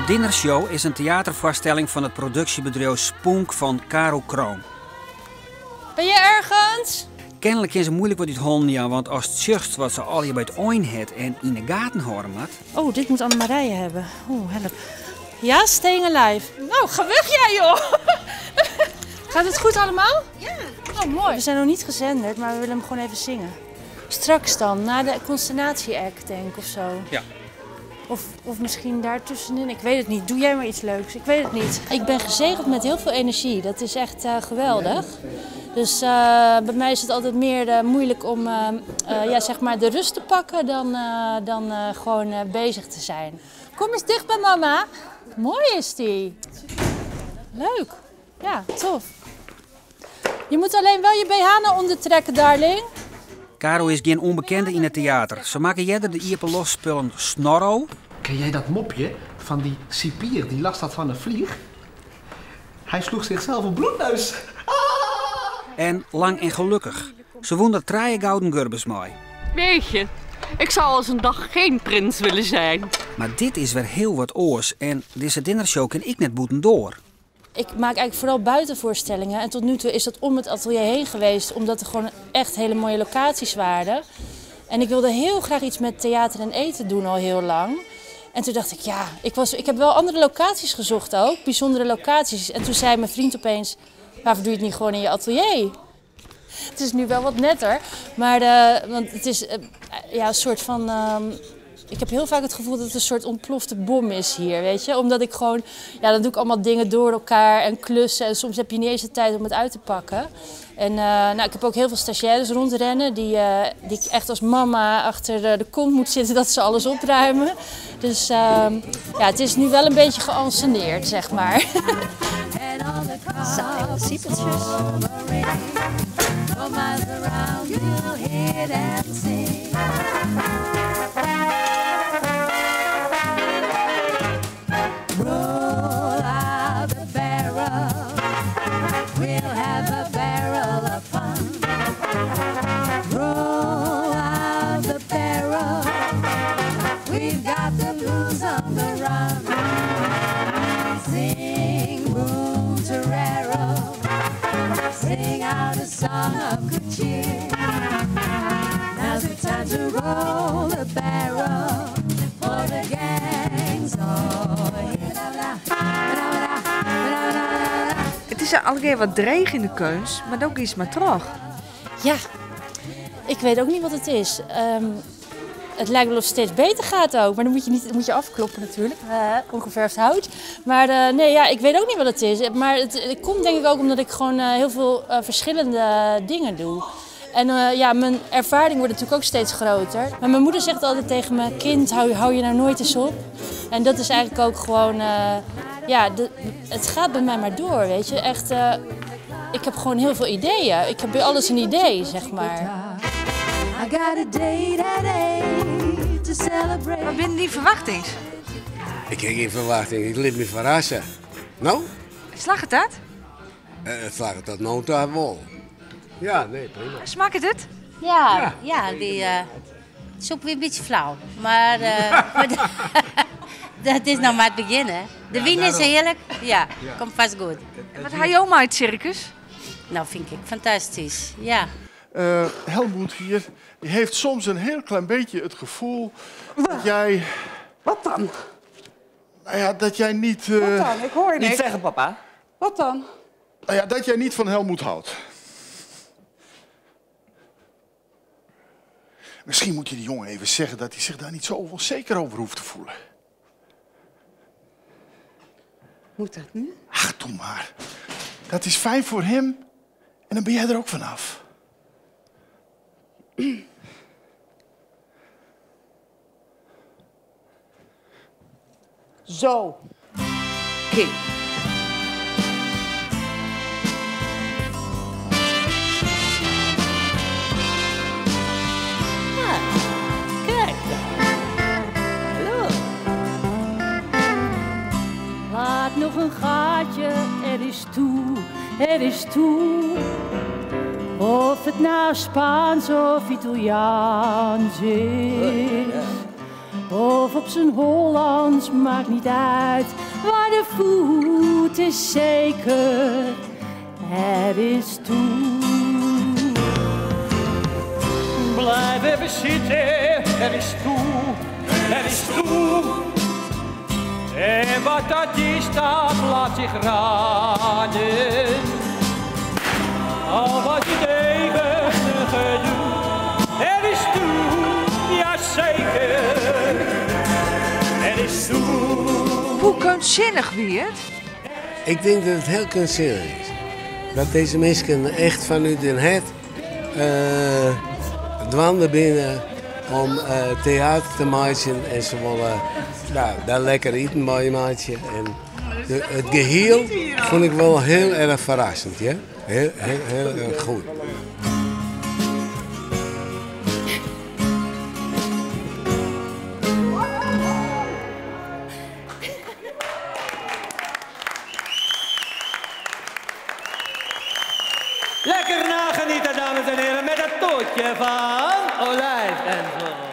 Dinnershow is in teaterfoarstelling fan it produksjebedriuw Spûnk fan Caro Kroon. Ben je ergens? Kenlik kin se muoilik wat út hannen jaan, want ast sjochst wat se allegear by it ein hat en yn 'e gaten hâlde moat. Oh, dit moet Annemarije hebben. Oh, help. Ja, staying alive. Nou, ga weg jij joh! Gaat het goed allemaal? Ja. Oh, mooi. We zijn nog niet gezenderd, maar we willen hem gewoon even zingen. Straks dan, na de consternatie-act, denk ik, of zo. Ja. Of misschien daartussenin, ik weet het niet. Doe jij maar iets leuks, ik weet het niet. Ik ben gezegend met heel veel energie, dat is echt geweldig. Dus bij mij is het altijd meer moeilijk om ja, zeg maar de rust te pakken dan gewoon bezig te zijn. Kom eens dicht bij mama. Mooi is die. Leuk. Ja, tof. Je moet alleen wel je BH naar onder trekken, darling. Caro is gjin ûnbekende yn it teater. Se makke earder de iepenloftspullen Snorro. Ken jij dat mopje van die cipier die last had van een vlieg? Hij sloeg zichzelf een bloedneus. En Lang en Gelukkig. Se wûn der trije Gouden Gurbes mei. Weet je, ik zou als een dag geen prins willen zijn. Mar dit is wer hiel wat oars en dizze dinnershow kin ik net bûtendoar. Ik maak eigenlijk vooral buitenvoorstellingen en tot nu toe is dat om het atelier heen geweest, omdat er gewoon echt hele mooie locaties waren. En ik wilde heel graag iets met theater en eten doen al heel lang. En toen dacht ik, ja, ik heb wel andere locaties gezocht ook, bijzondere locaties. En toen zei mijn vriend opeens, waarvoor doe je het niet gewoon in je atelier? Het is nu wel wat netter, maar want het is ja, een soort van... Ik heb heel vaak het gevoel dat het een soort ontplofte bom is hier, weet je. Omdat ik gewoon, ja, dan doe ik allemaal dingen door elkaar en klussen. En soms heb je niet eens de tijd om het uit te pakken. En ik heb ook heel veel stagiaires rondrennen die ik echt als mama achter de kont moet zitten dat ze alles opruimen. Dus het is nu wel een beetje geënsceneerd. Saai siepeltjes. Song of good cheer. Now's the time to roll the barrel for the gang's all here. Het is al een keer wat dreig in de keus, maar ook iets maar terug. Ja, ik weet ook niet wat het is. Het lijkt wel of het steeds beter gaat ook, maar dan moet je niet, moet je afkloppen natuurlijk. Ongeverfd hout. Maar nee, ja, ik weet ook niet wat het is. Maar het komt denk ik ook omdat ik gewoon heel veel verschillende dingen doe. En mijn ervaring wordt natuurlijk ook steeds groter. Maar mijn moeder zegt altijd tegen me, kind, hou je nou nooit eens op. En dat is eigenlijk ook gewoon, ja, de, het gaat bij mij maar door, weet je. Echt, ik heb gewoon heel veel ideeën. Ik heb bij alles een idee. I got a date at 8 to celebrate. Wat binnen die verwachtings? Ik heb geen verwachting, ik liet me verrassen. Nou? Slag het dat? Het slag het dat nou daar wel. Ja, nee, prima. Smaakt het het? Ja, Ja. ja, die soep weer een beetje flauw. Maar dat is nog maar het begin, hè. De Ja, wien is daarom. heerlijk. Ja, Ja. komt vast goed. En wat haal je oma uit het circus? Nou, vind ik fantastisch, ja. Helmoet hier, die heeft soms een heel klein beetje het gevoel dat jij... Wat dan? Nou ja, dat jij niet, Wat dan? Ik hoor Niet niks. zeggen, papa. Wat dan? Nou ja, dat jij niet van Helmoet houdt. Misschien moet je die jongen even zeggen dat hij zich daar niet zo onzeker over hoeft te voelen. Moet dat nu? Ach, doe maar. Dat is fijn voor hem en dan ben jij er ook vanaf. Zo. Oké. Kijk dan. Hallo. Laat nog een gaatje, er is toe, er is toe. Of het nou Spaans of Italiaans is. Of op zijn Hollands, maakt niet uit. Waar de voet is zeker, het is toe. Blijf even zitten, er is toe, er is toe. En wat dat is, dat laat zich raden. Al was het even een gedoe, er is toe, jazeker, er is toe. Hoe kunstzinnig wie het? Ik denk dat het heel kunstzinnig is. Dat deze mensen echt vanuit hun het dwanden binnen om theater te maken en ze willen nou, daar lekker eten bij maken. En het geheel vond ik wel heel erg verrassend. Ja? Heel, heel, heel erg goed. Lekker nagenieten, dames en heren, met het tootje van olijf en zo.